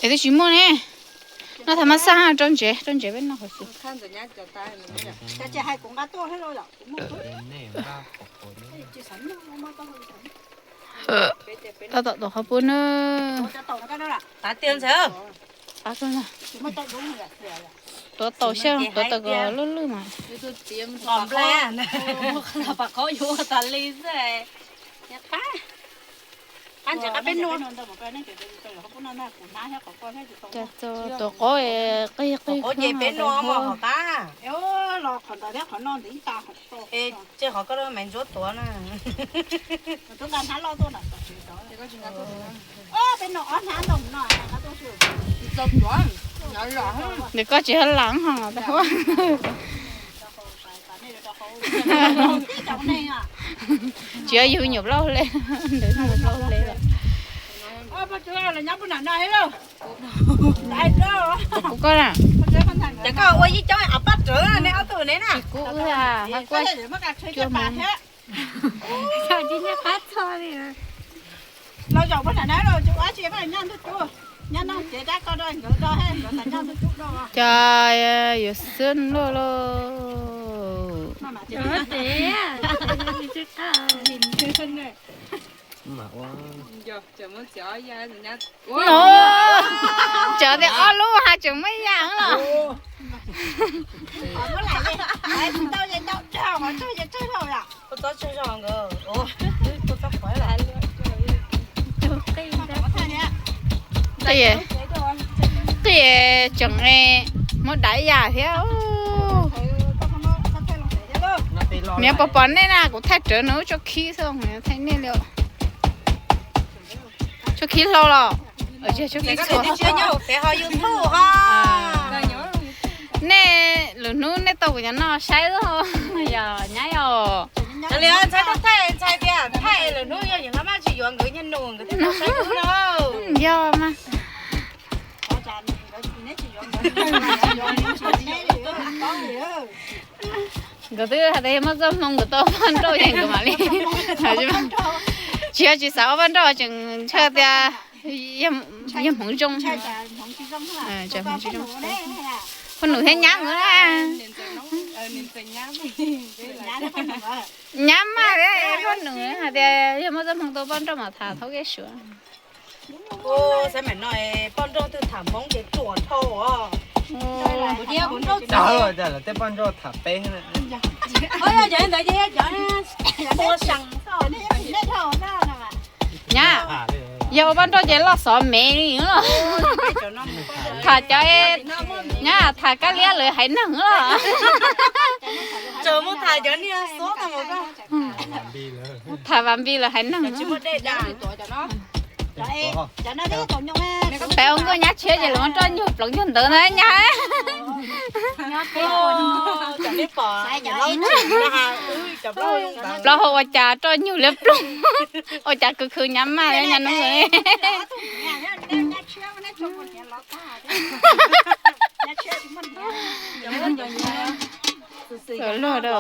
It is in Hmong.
Es twb tsis muaj ne. Noj thav mas xaj, rau ntsev, rau ntsev peb noj qhov xwb. Tab tom tuav qhov pub na. Tuav tau xyaj, tuav tau kom lwj lwj mas. Tuav qab qig qig. Nws koj tsis hab lam ho. Tsis yog yug nyuam plaub hli, ntawd nyuam plaub hli lawm. Kuv koj na. Ces koj ua ib coob av paj rawv ne ob tug ne na. Tsis kuv wb a, hab kuj cuag mas. Los zaum puag nram na los tsis ua tsi, nyob ntuj cub, nyob noj tsev rab ko rau nkawd do, nkawd nyob ntuj cub do. Cas yuav xwb luaj lauj. Cov tias ob lub has tseem muaj ib yam los. Qij tseem muab daim ib yam thiab. Niam pog pom nej na, kuv thaij rawv nws tso khib xwb, thaij nej li. Tso khib hlau los? Tso khib txhua. Nej lwm hnub nej tau kuv cov no saib, yog nyab yog. Ntxhais thaij, ntxhais tias thaij lwm hnub yog yawg hlob maj tsis yuav nkawd niag nus nkawd thiaj tau saib dub na. Yog mas. Nkawd twb hais tias yog muaj txoj hmoo nkawd tau poj nrauj ces nkawd mam li. Tsis yog tsis xav ua poj nrauj, tseem ntshe tias yog hmoov zoo. Hmoov tsis zoo. Poj nus thiab nyab nkawd na. Nyab maj thiab poj nus hais tias yog muaj txoj hmoo tau poj nrauj mam tham thaub kev suav. Xav mas no poj nrauj twg tham hmoov ces ruam dhau os. Tej poj nrauj tham peb. Nyab, yog ua poj nrauj ces loj xov mev li los. Tham cov, nyab tham kab liab lawv haiv neeg los. Tham Vam Npis lawv haiv neeg. Peb ua nkauj nyab tshiab ces lawv muab roj nyuag ploov cuag ntawd na nyab. Plaub hau ua cas roj nyuag liab ploog, ua cas kws khw nyab maj nyab nub. Luag da.